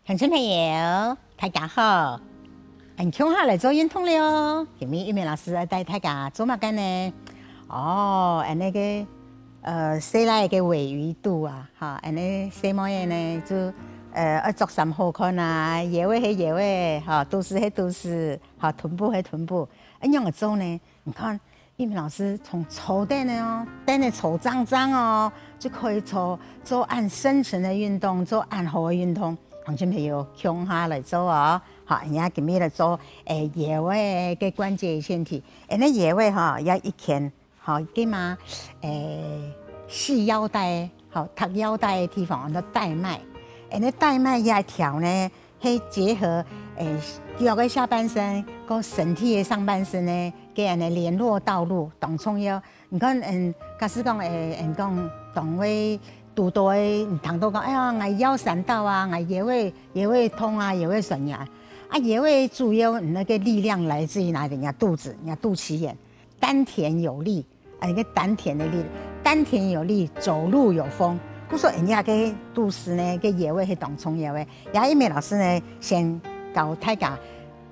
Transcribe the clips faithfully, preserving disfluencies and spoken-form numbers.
鄉親朋友，大家好！恁共下來做運動了哦。今日玉美老師愛帶大家做麼个呢？哦，恁呢个，呃，細倈个尾魚肚啊，哈，恁呢細妹仔呢，就，呃，愛著衫好看啊，腰仔係腰仔，哈，肚屎係肚屎，哈，臀部係臀部，恁樣來做呢？你看，玉美老師從坐等个哦，等个坐正正哦，就可以做，做恁深層个運動，做恁好个運動。鄉親朋友，共下來做哦。好，𠊎今日來做，誒，腰仔个關節前彎。恁呢腰仔吼，愛一圈，吼，該嘛，誒，繫腰帶，吼，托腰帶个地方，安到帶脈。恁呢帶脈這條呢， 係結合，誒，腳个下半身，跟身體个上半身呢，該恁呢聯絡道路，當重要。你看，嗯，假使講，誒，人講當會堵著个，你聽著講，哎呀，𠊎腰閃到啊，𠊎腰仔，腰仔痛啊，腰仔痠啊。啊，腰仔主要你那個力量來自於哪裡？你的肚子，你的肚臍眼，丹田有力。 啊，一個丹田个力，丹田有力，走路有風。故所人家个肚屎呢，个腰仔係當重要个。也玉美老師呢，先教大家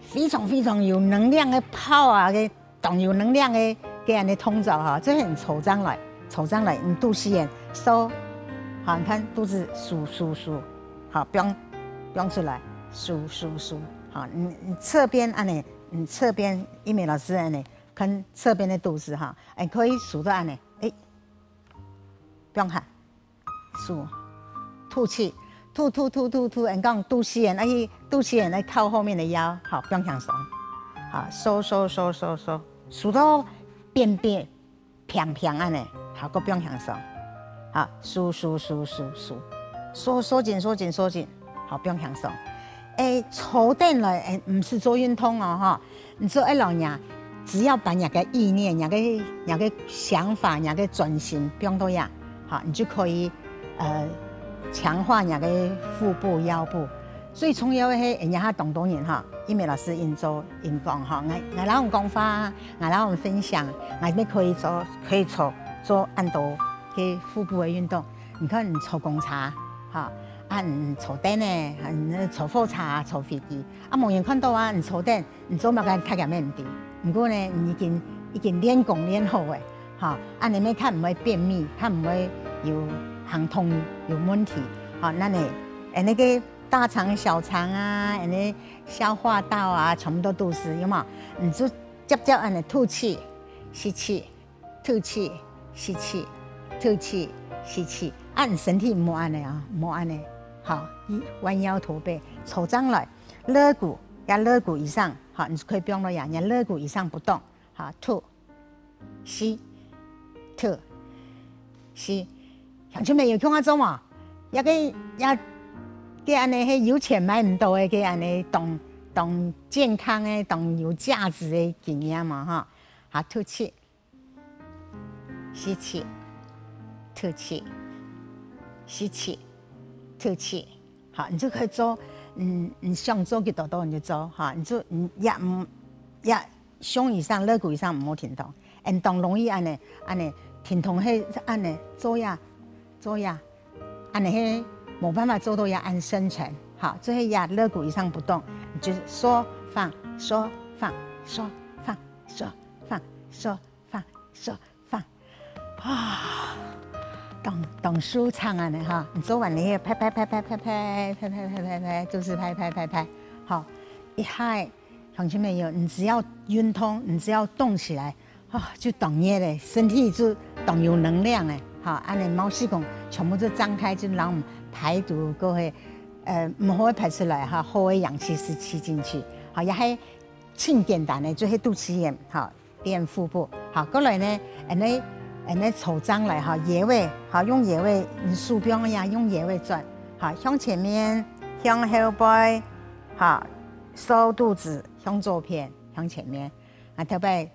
非常非常有能量个power个，當有能量个，个恁呢動作哈，這很坐正來，坐正來，你肚屎眼收，好，你看肚屎收收收，好，放放出來，收收收，好，你你側邊恁呢，你側邊玉美老師恁呢， 看側邊个肚屎哈，哎，可以收到恁呢，哎，放下，收，吐氣，吐吐吐吐吐，人講肚屎眼，哎，肚屎眼愛靠後面的腰，好，放輕鬆，好，收收收收收，收到扁扁平平恁呢，好，過放輕鬆，好，收收收收收，收收緊收緊收緊，好，放輕鬆。哎，坐等來，哎，毋使做運動哦，哈。 你做一老人，只要把你个意念、你个、你个想法、你个專心放到這，哈，你就可以，呃，強化你个腹部、腰部。最重要个係，人家當多人哈，玉美老師恁做恁講哈，𠊎𠊎摎你講話，𠊎摎你分享，𠊎也可以做，可以做做恁多个腹部个運動。你看你坐公車，哈，啊你坐等呢，啊你坐火車、坐飛機，啊無人看到啊，你坐等， 你做麼个大家也毋知。毋過呢，你已經已經練功練好了，哈，恁呢乜較毋會便秘，較毋會有行動有問題，哈，恁呢，恁呢个大腸小腸啊，恁呢消化道啊，全部都肚屎，有無？你就接接恁呢吐氣、吸氣， 吐氣、吸氣，吐氣、吸氣。啊你身體毋好恁呢啊，毋好恁呢。好，彎腰駝背，坐正來，肋骨，這肋骨以上，好，你可以放落這，這肋骨以上不動。好，吐、吸、吐、吸。鄉親朋友共下做無？這个這个恁呢係有錢買毋到个，个恁呢當當健康个、當有價值个經驗嘛，哈。好，吐氣。 吸氣，吐氣，吸氣，吐氣。好，你就可以做，嗯，你想做幾多多你就做，哈，你就，嗯，也毋，也胸以上、肋骨以上毋好停動。恁當容易恁呢，恁呢，停動係恁呢，做呀，做呀，恁呢係無辦法做到也恁深層，哈，做係也肋骨以上不動，你就收放，收放，收放，收放，收放，收放。 啊，當當舒暢恁呢哈！你做完了，拍拍拍拍拍拍拍拍拍拍拍，就是拍拍拍拍，好，一下，鄉親朋友，你只要運動，你只要動起來，啊，就當熱了，身體就當有能量了，哈，恁呢毛細孔全部就張開，就讓我們排毒，各位，呃，毋好个排出來哈，好个氧氣是吸進去，好，也還盡簡單的，就係肚臍眼，哈。 練腹部。好，過來呢，恁呢恁呢坐正來哈，腰仔，好，用腰仔，你手放呀，用腰仔轉，好，向前面，向後背，好，收肚子，向左片，向前面。啊，特別，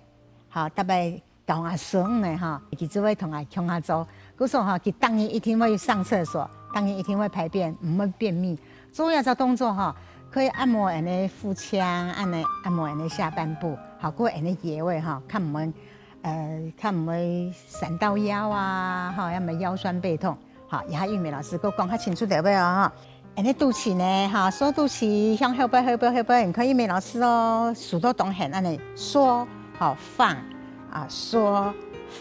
好，特別教𠊎孫仔哈，佢就會同𠊎共下做。故所哈，佢逐日一定會上廁所，逐日一定會排便，毋會便秘。 做這隻動作吼，可以按摩𠊎个腹腔，恁呢按摩𠊎个下半部，好，過𠊎个腰仔吼，較毋會，呃，較毋會閃到腰啊，吼，也毋會腰痠背痛。好，這下玉美老師，𠊎講較清楚點仔哦，吼。恁呢肚臍呢，哈，縮肚臍，向後背，後背，後背，你看玉美老師哦，手都動，恁呢縮，哈，放，啊，縮，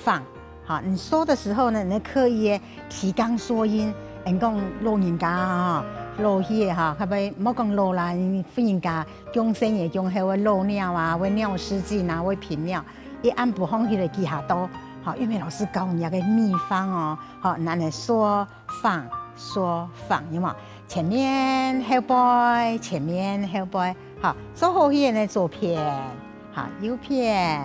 放，哈，你縮的時候呢，你可以提肛縮陰。恁講老人家哈，老去个哈，較毋好講老啦，婦人家降生也降後个漏尿啊，會尿失禁啊，會頻尿，一暗晡䟘起來幾下多，哈，玉美老師教你个祕方哦，哈，恁呢縮放縮放，有無？前面後背，前面後背，好，做好去个呢，左片，好，右片，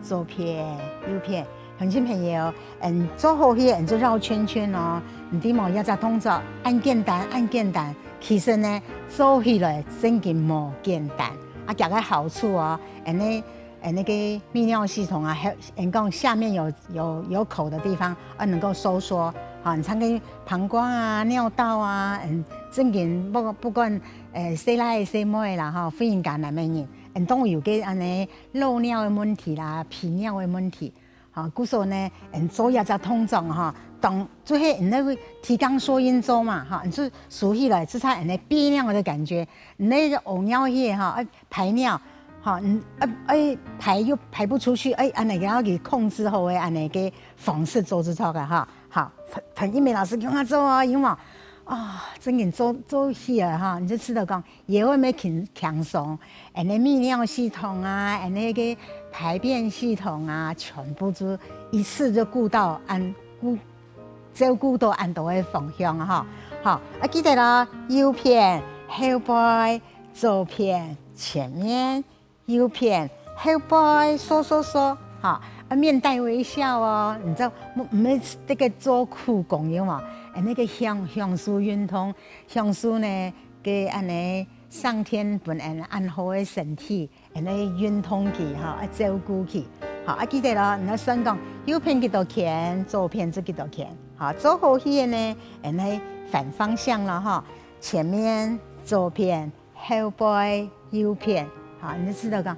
左片，右片。鄉親朋友，嗯，做好去个，你就繞圈圈哦。你知無？這隻動作恁簡單，恁簡單，其實呢，做起來正經無簡單。啊，佢个好處哦，恁呢，恁呢个泌尿系統啊，還，人講下面有有有口的地方，啊，能夠收縮，哈，你像个膀胱啊、尿道啊，嗯，正經不不管，呃，細倈仔細妹仔啦，哈，婦人家男仔人，嗯，都有个恁呢漏尿个問題啦、頻尿个問題，哈，故所呢，嗯，做這隻動作哈，當就係你那个提肛縮陰做嘛，哈，你就收起來，就差恁呢憋尿的感覺，你那个屙尿去哈，啊，排尿，哈，嗯，啊，哎，排又排不出去，哎，恁呢个愛去控制好个恁呢个方式做就著个哈。好，同同玉美老師共下做哦，有無？啊，正經做做起來哈，你就知道講，也會蠻輕輕鬆，恁呢泌尿系統啊，恁呢个排便系統啊，全部就一次就顧到恁顧照顧到恁多个方向哈。好，啊，記得咯，右片、後背、左片、前面、右片、後背，縮縮縮，哈，啊，面帶微笑哦。你知毋？毋係這个做苦工有無？哎，那个享享受運動，享受呢，个恁呢上天分恁恁好个身體，恁呢運動佢哈，啊，照顧佢。好，啊，記得咯，你愛算講右片幾多圈，左片就幾多圈。好，做好去个呢，恁呢反方向了哈，前面、左片、後背、右片。好，你就知道講，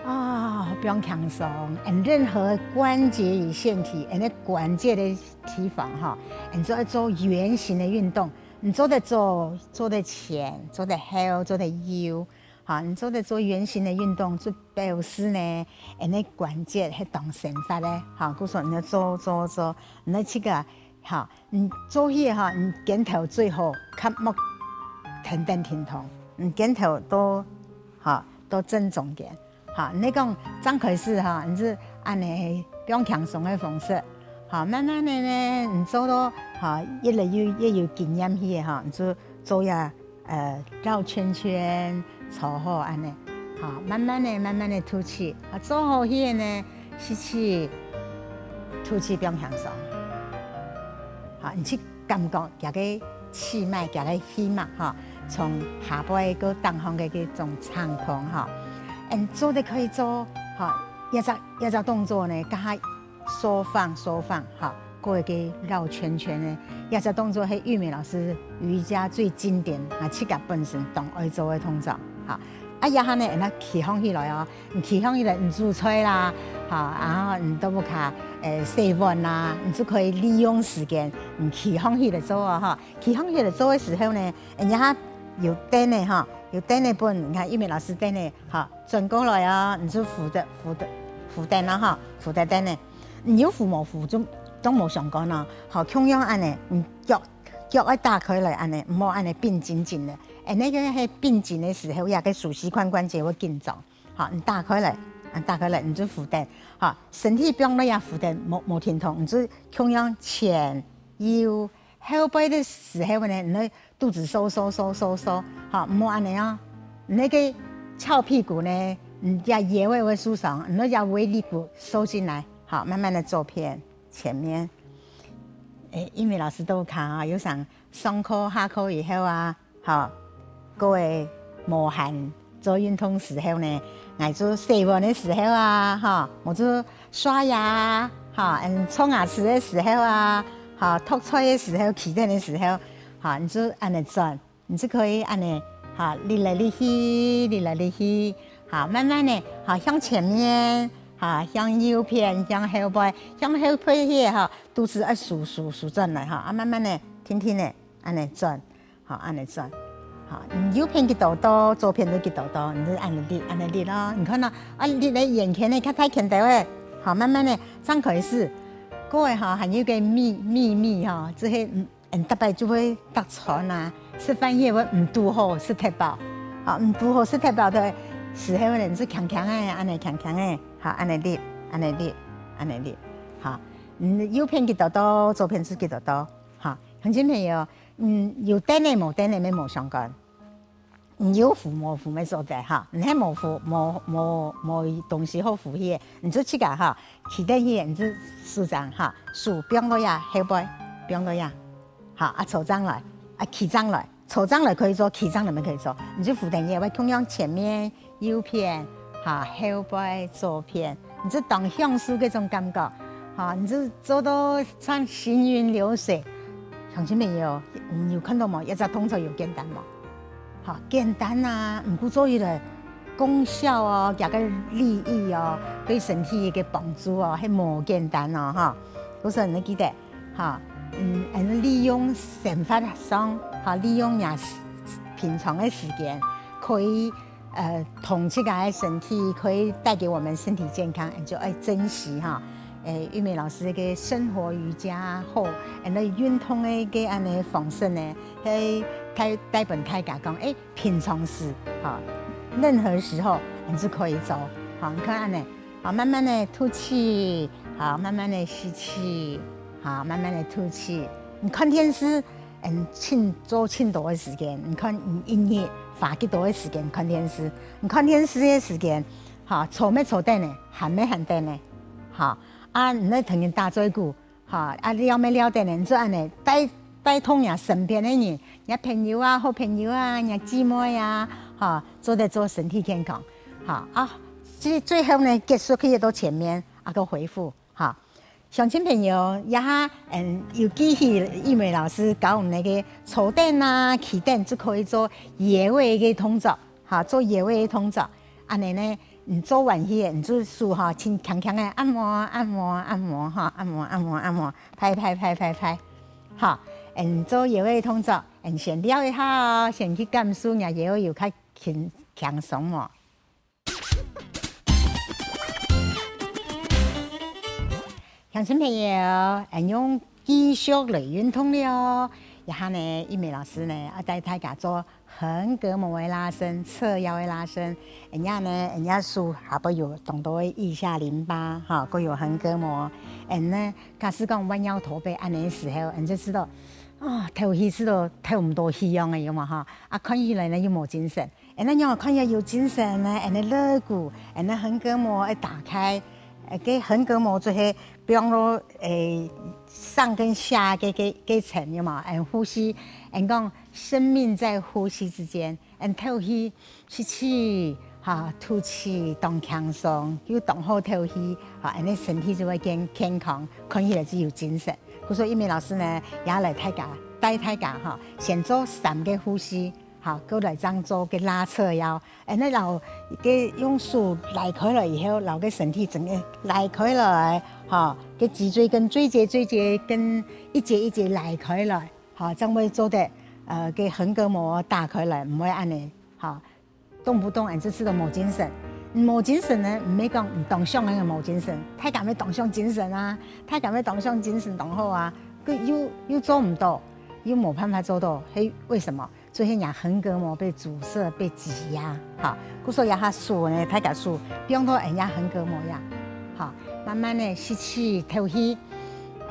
啊，放輕鬆，恁任何關節與腺體，恁个關節个地方哈，你就愛做圓形个運動，你做得左，做得前，做得後，做得右， 哈，你做得做圓形个運動，就表示呢，恁呢關節係當生發个，哈，故所你愛做做做，你愛去个，哈，你做去哈，你肩頭最好較莫停停停動，你肩頭都，哈，都正中間，哈，你講張開始哈，你係恁呢放輕鬆个方式，哈，慢慢个呢，你做到哈，越來越越有經驗去个哈，你就做呀。 呃，繞圈圈，坐好恁呢，哈，慢慢个、慢慢个吐氣，啊，做好去个呢，吸氣，吐氣放輕鬆。好，你去感覺佢个氣脈、佢个氣脈哈，從下背到頂項个該種暢通哈。嗯，做得可以做，哈，這隻這隻動作呢，加下 收放收放，哈，過一个繞圈圈呢，這隻動作係玉美老師瑜伽最經典，啊，自家本身當愛做个動作，哈。啊，這下呢，𠊎企䟘起來哦，你企䟘起來，你煮菜啦，哈，然後你都不卡，誒，洗碗啦，你就可以利用時間，你企䟘起來做哦，哈。企䟘起來做个時候呢，人家有凳仔哈，有凳仔分，你看玉美老師凳仔，哈，轉過來哦，你就扶著扶著扶凳啦哈，扶著凳仔。 你有扶無扶就都無相干哦。好，共樣恁呢，你腳腳愛打開來恁呢，毋好恁呢繃緊緊个。恁呢个係繃緊个時候，這个手膝髖關節會緊張。好，你打開來，啊，打開來，你就扶凳。好，身體放到這扶凳，無無停動，你就共樣前右後背个時候呢，你愛肚子收收收收收，好，毋好恁呢哦。你該个翹屁股呢，你這腰仔會受傷，你愛這尾骶骨收進來。 好，慢慢个左片、前面。誒，玉美老師都有看啊，有上上課、下課以後啊，吼，各位無閒做運動時候呢，𠊎就洗碗个時候啊，吼，𠊎就刷牙，吼，嗯，沖牙齒个時候啊，吼，托菜个時候，起身个時候，吼，你就恁呢轉。 你就可以恁呢，哈，立來立去，立來立去，哈，慢慢个，哈，向前面，哈，向右片，向後背，向後背去，哈，肚屎愛收收收轉來，哈，啊，慢慢个，定定个，恁呢轉，好，恁仔轉。好，你右片幾多多，左片就幾多多，你就恁仔力，恁仔力咯。你看到，啊，力个圓圈个，較大圈兜个，好，慢慢个張開始。各位哈，還有一個秘秘密哈，這些嗯，嗯，大概就會搭餐啊，食飯也會毋堵好食忒飽，好，毋堵好食忒飽个時候呢，你就輕輕个，恁仔輕輕个，好，恁仔力，恁仔力，恁仔力，好，嗯，右片幾多多，左片就幾多多，好，鄉親朋友，嗯，有凳仔無凳仔乜無相干。 你有扶無扶乜做得哈，你係無扶無無無東西好扶去个，你就自家哈，企等去，你就手掌哈，手放到這後背，放到這，好，啊坐正來，啊企正來，坐正來可以做，企正來乜可以做，你就扶等去，會共樣前面、右片、哈後背、左片，你就當享受這種感覺，哈，你就做到像行雲流水。鄉親朋友，你有看到無？這隻動作有簡單無？ 好，簡單啊，毋過做起來功效哦，佢个利益哦，對身體个幫助哦，係無簡單哦，哈。故所你記得，哈，嗯，嗯，利用生活上，哈，利用若平常个時間，可以，呃，同自家个身體，可以帶給我們身體健康，就愛珍惜哈。誒，玉美老師个生活瑜伽後，恁仔運動个个恁仔方式呢，係帶帶分大家講，誒， 平常時，哈，任何時候你就可以做，哈，你看恁仔，好，慢慢个吐氣，好，慢慢个吸氣，好，慢慢个吐氣。你看電視，嗯，盡做盡多个時間，你看你一日花幾多个時間看電視？你看電視个時間，哈，坐乜坐等呢，行乜行等呢，哈，啊，你愛同人打嘴鼓， 哈，啊，尞乜尞等呢，你就恁仔帶帶動若身邊个人，若朋友啊、好朋友啊、若姊妹啊，哈，做得做身體健康，哈啊，最最後呢，結束去到前面啊，个回復，哈。鄉親朋友，這下嗯有記起玉美老師教我們个坐等啊、企等，就可以做移位个動作，哈，做移位个動作。恁仔呢， 你做完去，你就手哈，輕輕輕个按摩，按摩，按摩哈，按摩，按摩，按摩，拍拍拍拍拍，哈，嗯，做移位个動作，嗯，先尞一下哦，先去感受若腰有較輕輕鬆無？鄉親朋友，嗯，用繼續來運動了哦。這下呢，玉美老師呢，愛帶大家做 橫膈膜个拉伸、側腰个拉伸，恁樣呢，恁樣手下背有當多个腋下淋巴，哈，還有橫膈膜。恁呢，假使講彎腰駝背恁呢个時候，你就知道，啊，透氣知道透毋到氣樣个，有無哈？啊，看起來呢又無精神。恁呢樣看起來有精神呢，恁呢肋骨，恁呢橫膈膜會打開，呃，該橫膈膜就係放落，誒，上跟下个个个層，有無？恁呼吸，恁講 生命在呼吸之間，恁透氣，吸氣，哈，吐氣，當輕鬆，又當好透氣，哈，恁呢身體就會健健康，看起來就有精神。故所玉美老師呢，也來大家帶大家哈，先做三個呼吸，哈，過來正做个拉側腰，恁呢摎个用手拉開來以後，摎个身體整個拉開來，哈，个脊椎跟椎節、椎節跟一節一節拉開來。 好，正會做得，呃，个橫膈膜打開來，毋會恁呢，好，動不動恁就知道無精神。無精神呢，毋係講毋當想个無精神，大家乜當想精神啊，大家乜當想精神當好啊，佢又又做毋到，又無辦法做到，係為什麼？就係若橫膈膜被阻塞、被擠壓，好，故所這下手呢，大家手放到恁樣橫膈膜呀，好，慢慢的吸氣、透氣，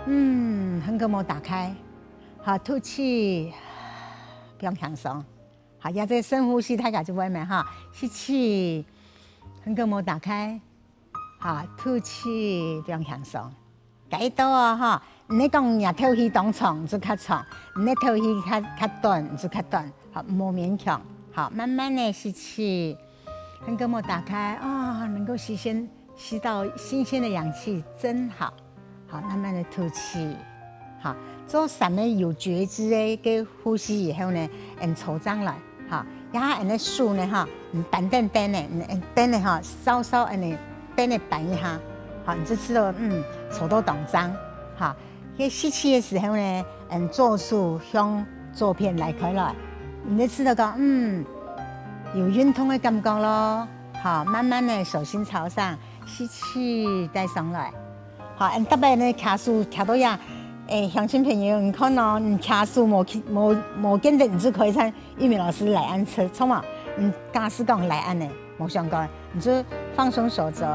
嗯，橫膈膜打開。 好，吐氣，放輕鬆。好，這隻深呼吸，大家就會咩哈，吸氣，橫膈膜打開。好，吐氣，放輕鬆。該到哦哈，你講若透氣當長就較長，你透氣較較短就較短。好，莫勉強。好，慢慢的吸氣，橫膈膜打開，啊，能夠吸鮮 吸到新鮮的氧氣，真好。好，慢慢的吐氣。好，做三個有覺知的个呼吸以後呢，恁坐正來。好，這下恁个手呢，哈，嗯，扳等凳呢，嗯，凳呢，哈，稍稍恁呢凳呢扳一下。好，你就知道，嗯，坐到當正。好，該吸氣的時候呢，嗯，左手向左片拉開來，你就知道講，嗯，有運動个感覺咯。好，慢慢个手心朝上，吸氣帶上來。好，恁特別呢，卡手卡到呀，誒，鄉親朋友，你看哦，你卡手無去無無見得，你就可以像玉美老師來恁直，著無？你假使講來恁呢，無相干，你就放鬆手肘，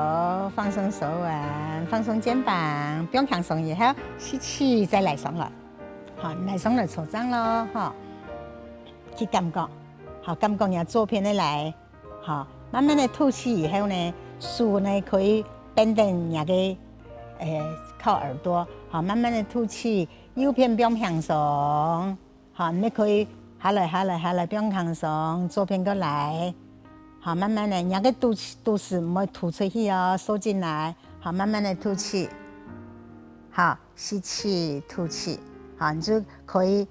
放鬆手腕，放鬆肩膀，放輕鬆以後，吸氣再來上來。 好，你來上來坐正咯，吼，去感覺，好，感覺若左片个來，好，慢慢个吐氣以後呢，手呢可以扳等若个，呃，靠耳朵，好，慢慢个吐氣，右片放輕鬆，好，你可以下來下來下來放輕鬆，左片過來，好，慢慢个，若个肚臍肚屎毋會凸出去哦，收進來，好，慢慢个吐氣，好，吸氣吐氣，好，你就可以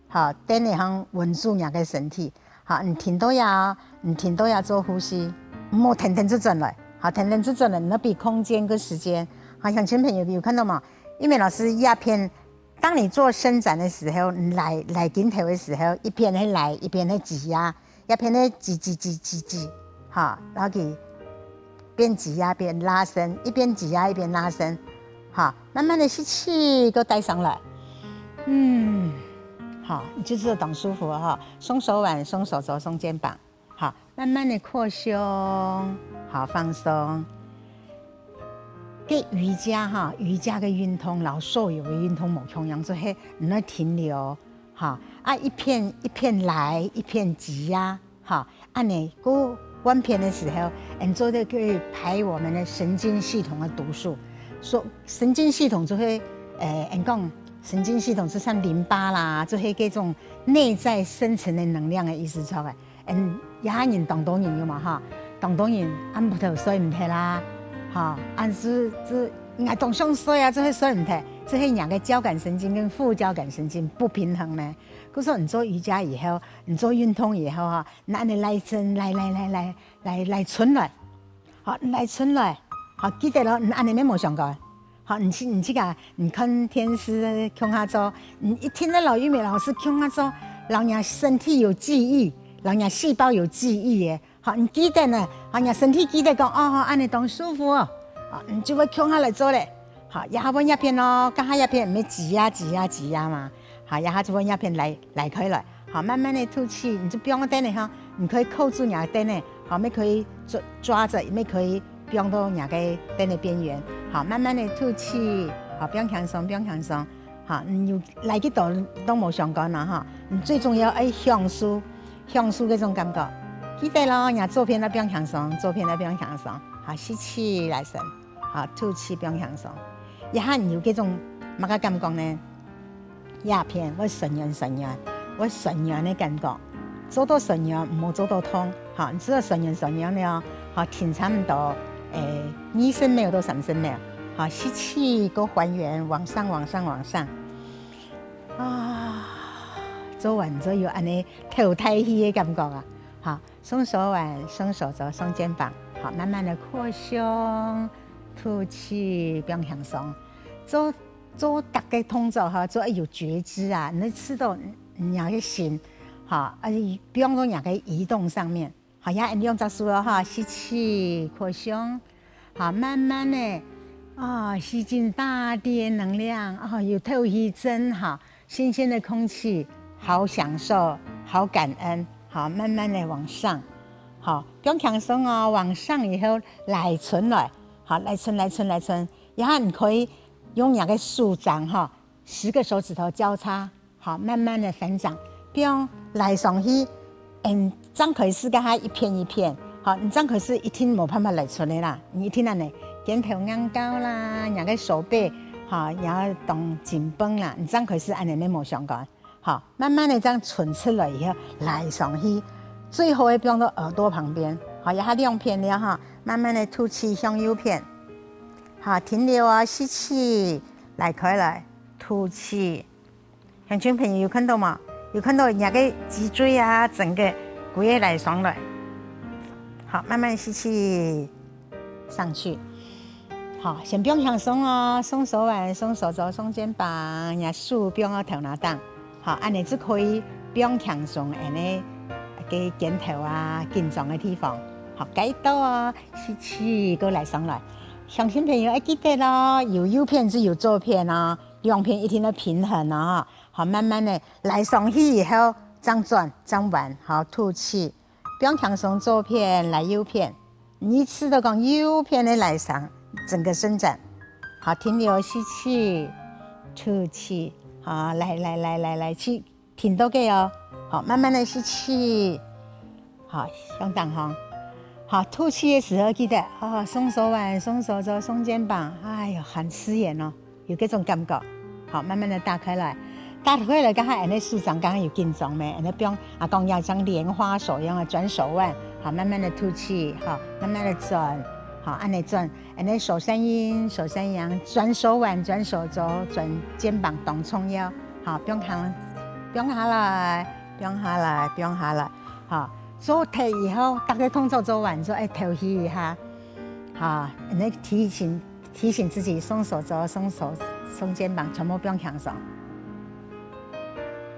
好，凳仔項穩住若个身體。好，你停到這，你停到這做呼吸，毋好跈等就轉來。好，跈等就轉來，你愛分空間跟時間。好，鄉親朋友有看到無？玉美老師這片，當你做伸展的時候，你來來緊頭的時候，一片係來，一片係擠壓，一片係擠擠擠擠擠，好，然後佢 邊擠壓邊拉伸，一邊擠壓一邊拉伸，好，慢慢的吸氣，給我帶上來。嗯，好，你就知道當舒服了哈。鬆手腕，鬆手肘，鬆肩膀，好，慢慢的擴胸，好，放鬆。這瑜伽哈，瑜伽个運動，摎所有个運動無共樣，就係你愛停留，哈，啊，一片一片來，一片擠壓， 好，恁呢，過換片的時候，𠊎做得去排我們的神經系統的毒素。所，神經系統就係，呃，𠊎講神經系統就像淋巴啦，就係這種內在深層的能量的意思出來。嗯，這下人當多人有嘛哈，當多人暗晡頭睡毋忒啦，哈，暗時就，就，𠊎當想睡啊，就係睡毋忒，就係若个交感神經跟副交感神經不平衡呢。故所你做瑜伽以後， 你做運動以後哈，你恁呢拉伸，拉拉拉拉拉拉伸來，好，拉伸來，好，記得咯，你恁呢乜無相干。好，你去你去啊，你看電視共下做，你一定愛摎玉美老師共下做，摎若身體有記憶，摎若細胞有記憶个。好，你記得呢，好，若身體記得講，哦，好，恁呢當舒服哦，好，你就會共下來做咧。好，這下換這片咯，這下這片毋係擠壓擠壓擠壓嘛。 好，這下就換這片拉拉開來，好，慢慢的吐氣，你就放凳仔哈，你可以扣住若个凳仔，好，乜可以抓抓著，乜可以放到若个凳仔邊緣，好，慢慢的吐氣，好，放輕鬆，放輕鬆，好，你有拉幾多都無相干啦哈，你最重要愛享受享受這種感覺，記得咯，若左片愛放輕鬆，左片愛放輕鬆，好，吸氣拉伸，好，吐氣放輕鬆，這下你有這種麼个感覺呢？ 這片會痠軟痠軟，會痠軟个感覺。做到痠軟，毋好做到痛，哈，你只要痠軟痠軟了，哈，停差毋多，誒，二十秒到三十秒，哈，吸氣，過還原，往上，往上，往上。啊，做完之後有恁呢透大氣个感覺啊，哈，鬆手腕，鬆手肘，鬆肩膀，好，慢慢的擴胸，吐氣，放輕鬆。做 做逐个動作哈，做愛有覺知啊，你知道你个心，哈，而且放到若个移動上面。好，也用隻手哦哈，吸氣，擴胸，好，慢慢的，啊，吸進大地的能量，啊，有透氣真好，新鮮的空氣，好享受，好感恩，好，慢慢的往上，好，放輕鬆哦，往上以後拉伸來，好，拉伸，拉伸，拉伸，然後你可以 用若个手掌哈，十个手指頭交叉，好，慢慢的翻掌，放拉上去，嗯，張開始个哈一片一片，好，你張開始一定無辦法拉出來啦，你一定恁呢，肩頭硬高啦，若个手背，哈，也當緊繃啦，你張開始恁呢乜無相干，好，慢慢的這樣伸出來以後，拉上去，最好个放到耳朵旁邊，好，也下兩片了哈，慢慢的吐氣向右片。 好，停留哦，吸氣，拉開來，吐氣。鄉親朋友有看到無？有看到若个脊椎啊，整個歸個拉上來。好，慢慢吸氣，上去。好，先放輕鬆哦，鬆手腕，鬆手肘，鬆肩膀，若手放到頭那頂。好，恁樣就可以放輕鬆恁樣个肩頭啊、緊張个地方。好，該到哦，吸氣，過來上來。鄉親朋友愛記得哦，有右片就有左片哦，兩片一定要平衡哦。好，慢慢的來上去以後，正轉，正彎，好，吐氣。 放輕鬆左片來右片，你試著講右片个拉伸，整個伸展。好，停留吸氣，吐氣。好，來來來來來，去停到該哦。好，慢慢的吸氣。好，向頂方。好，吐氣的時候記得哦，雙手腕、雙手肘、雙肩膀，哎喲，很刺眼哦。 有這種感覺。好，慢慢的打開來，打開來，剛好恁樣手掌剛剛有緊張沒？恁樣放啊，講要像蓮花手一樣的轉手腕，好，慢慢的吐氣，好，慢慢的轉，好，恁樣轉，恁樣手伸伸，手伸伸，轉手腕，轉手肘，轉肩膀當重要，好，放下，放下來，放下來，放下來，好，做忒以後，大家動作做完之後，哎，敨氣一下，好，恁樣提醒 提醒自己雙手肘、雙手、雙肩膀全部放輕鬆。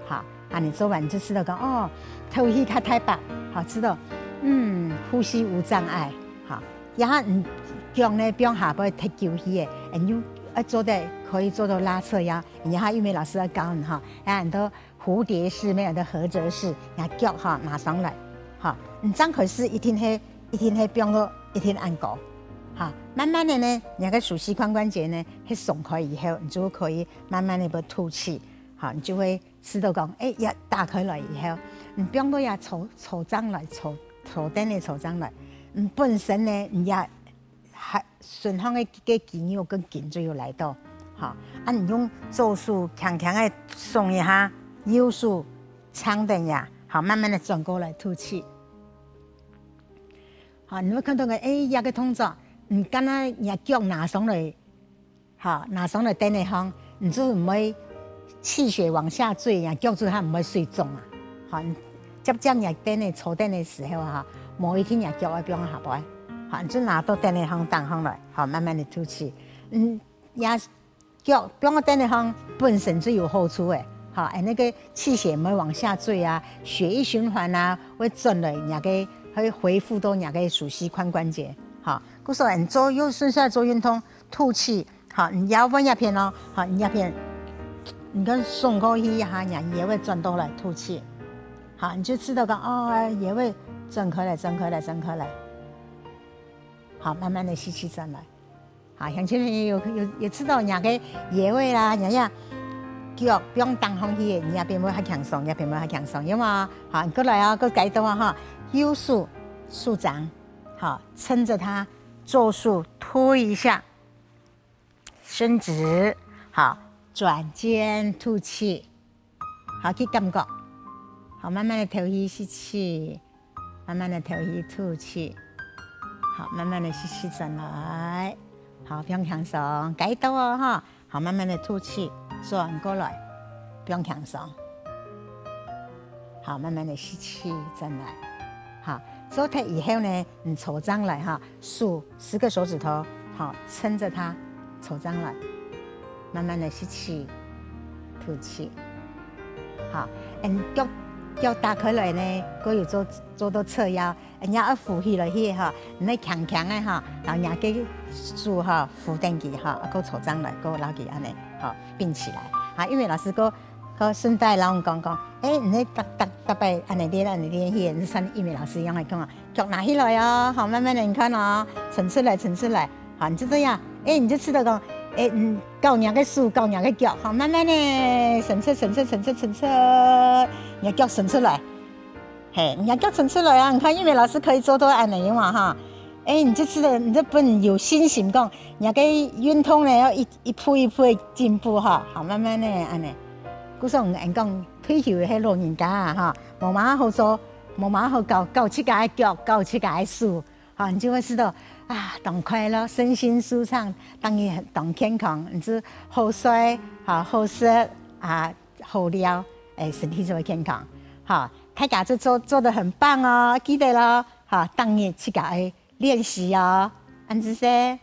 好，恁樣做完就試著講，哦，敨氣較大把，好，試著，嗯，呼吸無障礙，好，然後你腳呢放下背忒久去个，你又愛做得可以做到拉扯呀，然後玉美老師要教你哈，然後很多 蝴蝶式，乜有个合折式，若腳哈拿上來，哈，你張開始一定係一定係放到一定恁高，哈，慢慢的呢，若个手膝髖關節呢，係鬆開以後，你就可以慢慢的會吐氣，哈，你就會試著講，哎，也打開來以後，你放到也坐坐正來，坐坐凳仔坐正來，你本身呢，你也 還，身項个个肌肉跟頸就有來到，哈，啊，你用左手輕輕个鬆一下，右手撐等呀，好，慢慢的轉過來吐氣。好，你會看到个，哎，這个動作，你敢若若腳拿上來，好，拿上來凳仔項，你就毋會氣血往下墜呀，腳就還毋會水腫啊。好，你接接若凳仔坐凳的時候哈，無一定若腳愛放下背。 好，你就拿到凳仔項頂項來，好，慢慢的吐氣。嗯，也腳放到凳仔項本身就有好處誒，好，哎，那個氣血毋會往下墜啊，血液循環啊，會轉來若个，會恢復到若个手膝髖關節，好，故所你做又順勢做運動，吐氣，好，你腰彎一片哦，好，你一片，你看送過去一下，你腰會轉到來吐氣，好，你就知道講哦，腰會轉開來，轉開來，轉開來。 好，慢慢的吸氣轉來。好，鄉親朋友有有有知道若个腰仔啦，若个腳放頂項去，你這片會較輕鬆，這片會較輕鬆，有無？好，過來哦，過改動啊哈，右手手掌，好，撐著它，左手推一下，伸直，好，轉肩吐氣。 好，去感覺。好，慢慢的敨氣，吸氣，慢慢的敨氣，吐氣。好，慢慢的吸氣轉來。好，放輕鬆，該到哦哈。好，慢慢的吐氣，轉過來，放輕鬆。好，慢慢的吸氣轉來。好，做忒以後呢，你坐正來哈，手十個手指頭，好，撐著它，坐正來。 慢慢的吸氣，吐氣。好，嗯，腳腳打開來呢，過有做做到側腰，人家愛扶起來去哈，你愛輕輕的哈，然後人家手哈扶等佢哈，啊，過坐正來，過摎佢恁樣，好，併起來。好，因為老師過過順帶摎你講講，誒，你逐逐逐擺恁樣練，恁樣練，去，你像玉美老師一樣來講啊， 腳拿起來哦，好，慢慢的你看哦，伸出來，伸出來，好，你就這樣，哎，你就知道講，哎，嗯，搞若个手，搞若个腳，好，慢慢的伸出，伸出，伸出，伸出，你的腳伸出來，嘿，你的腳伸出來啊！你看玉美老師可以做到恁樣嘛哈，哎，你就知道，你就分有信心講，你个運動呢要一一步一步的進步哈，好，慢慢的恁樣，故所人講退休的老人家啊哈，無麼好做。 無麼好搞，搞自家个腳，搞自家个手，哈，你就會知道啊，當快樂，身心舒暢，當然當健康，你就好睡，哈，好食，啊，好尞，誒，身體就會健康，哈。大家就做做得很棒哦，記得咯，哈，當然自家愛練習哦，恁仔細。